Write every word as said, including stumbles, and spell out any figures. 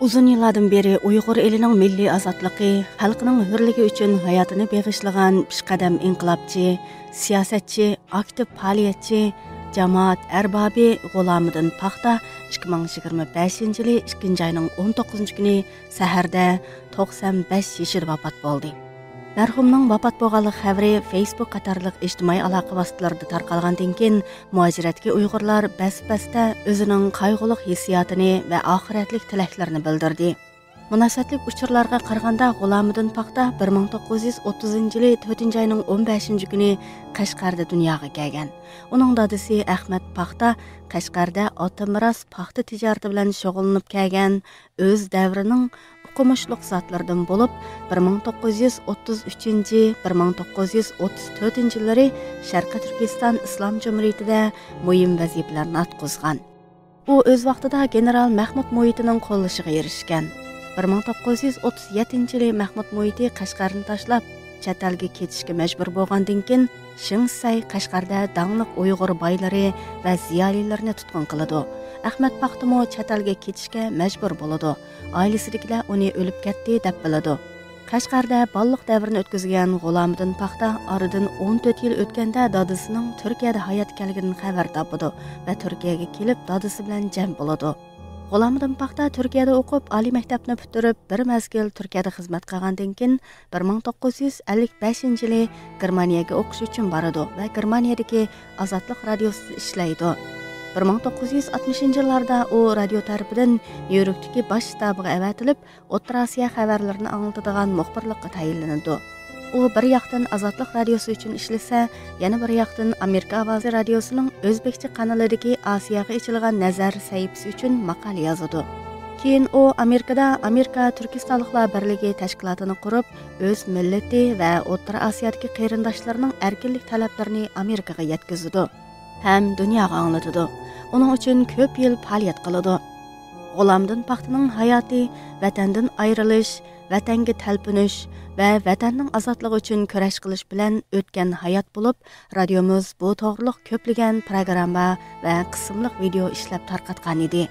ئۇزۇن يىللاردىن بېرى ئۇيغۇر ئېلىنىڭ مىللىي ئازادلىقى، خەلقىنىڭ ھۆرلۈكى ئۈچۈن ھاياتىنى بېغىشلىغان پېشقەدەم ئىنقىلابچى، سىياسەتچى، ئاكتىپ پائالىيەتچى، جامائەت ئەربابى غۇلامىدىن پاختا ئىككى مىڭ يىگىرمە بەشىنچى يىلى ئىككىنچى ئاينىڭ ئون توققۇزىنچى كۈنى سەھەردە توقسان بەش يېشىدا ۋاپات بولدى. مەرھۇمنىڭ ۋاپات بولغانلىق خەۋىرى فېيسبۇك قاتارلىق ئىجتىمائىي ئالاقە ۋاسىتىلىرىدا تارقالغاندىن كېيىن، مۇھاجىرەتتىكى ئۇيغۇرلار بەس-بەستە ئۆزىنىڭ قايغۇلۇق ھېسسىياتىنى ۋە ئاخىرەتلىك تىلەكلىرىنى بىلدۈردى. مۇناسىۋەتلىك ئۇچۇرلارغا قارىغاندا، غۇلامىدىن پاختا بىر مىڭ توققۇز يۈز ئوتتۇزىنچى يىلى تۆتىنچى ئاينىڭ ئون بەشىنچى كۈنى قەشقەردە دۇنياغا كەلگەن. ئۇنىڭ دادىسى ئەخمەت پاختا قەشقەردە ئاتىمىراس پاختا تىجارىتى بىلەن شۇغۇللىنىپ كەلگەن، ئۆز دەۋرىنىڭ ئوقۇمۇشلۇق زاتلىرىدىن بولۇپ، بىر مىڭ توققۇز يۈز ئوتتۇز ئۈچىنچى، بىر مىڭ توققۇز يۈز ئوتتۇز تۆتىنچى يىللىرى شەرقىي تۈركىستان ئىسلام جۇمھۇرىيىتىدە مۇھىم ۋەزىپىلەرنى ئاتقۇزغان. ئۇ ئۆز ۋاقتىدا گېنېرال مەخمۇت مۇھىتىنىڭ قوللىشىغا ئېرىشكەن. بىر مىڭ توققۇز يۈز ئوتتۇز يەتتىنچى يىلى مەخمۇت مۇھىتى قەشقەرنى تاشلاپ، چەت ئەلگە كېتىشكە مەجبۇر بولغاندىن كېيىن، شېڭ سەي قەشقەردە داڭلىق ئۇيغۇر بايلىرى ۋە زىيالىيلىرىنى تۇتقۇن قىلىدۇ. ئەخمەت پاختىمۇ چەت ئەلگە كېتىشكە مەجبۇر بولىدۇ. ئائىلىسىدىكىلەر ئۇنى ئۆلۈپ كەتتى دەپ بىلىدۇ. قەشقەردە بالىلىق دەۋرىنى ئۆتكۈزگەن غۇلامىدىن پاختا ئارىدىن ئون تۆت يىل ئۆتكەندە دادىسىنىڭ تۈركىيەدە ھايات ئىكەنلىكىدىن خەۋەر تاپىدۇ ۋە تۈركىيەگە كېلىپ دادىسى بىلەن جەم بولىدۇ. غۇلامىدىن پاختا تۈركىيەدە ئوقۇپ، ئالىي مەكتەپنى پۈتتۈرۈپ، بىر مەزگىل تۈركىيەدە خىزمەت قىلغاندىن كېيىن، بىر مىڭ توققۇز يۈز ئەللىك بەشىنچى يىلى گېرمانىيەگە ئوقۇش ئۈچۈن بارىدۇ ۋە گېرمانىيەدىكى ئازادلىق رادىيوسىدا ئىشلەيدۇ. بىر مىڭ توققۇز يۈز ئاتمىشىنچى يىللاردا ئۇ رادىيو تەرىپىدىن نيۇ يوركتىكى باش شتابىغا ئەۋەتىلىپ، ئوتتۇرا ئاسىيا خەۋەرلىرىنى ئاڭلىتىدىغان مۇخبىرلىققا تەيىنلىنىدۇ. ئۇ بىر ياقتىن ئازادلىق رادىيوسى ئۈچۈن ئىشلىسە، يەنە بىر ياقتىن ئامېرىكا ئاۋازى رادىيوسىنىڭ ئۆزبېكچە قانىلىدىكى ئاسىياغا ئېچىلغان نەزەر سەھىپىسى ئۈچۈن ماقالە يازىدۇ. كېيىن ئۇ ئامېرىكىدا ئامېرىكا تۈركىستانلىقلار بىرلىكى تەشكىلاتىنى قۇرۇپ، ئۆز مىللىتى ۋە ئوتتۇرا ئاسىيادىكى قېرىنداشلىرىنىڭ ئەركىنلىك تەلەپلىرىنى ئامېرىكىغا يەتكۈزىدۇ ھەم دۇنياغا ئاڭلىتىدۇ. ئۇنىڭ ئۈچۈن كۆپ يىل پائالىيەت قىلىدۇ. غۇلامىدىن پاختىنىڭ ھاياتى، ۋەتەندىن ئايرىلىش، ۋەتەنگە تەلپۈنۈش ۋە ۋەتەننىڭ ئازادلىقى ئۈچۈن كۈرەش قىلىش بىلەن ئۆتكەن ھايات بولۇپ، رادىيومىز بۇ توغرىلىق كۆپلىگەن پروگرامما ۋە قىسىملىق ۋىدېئو ئىشلەپ تارقاتقان ئىدى.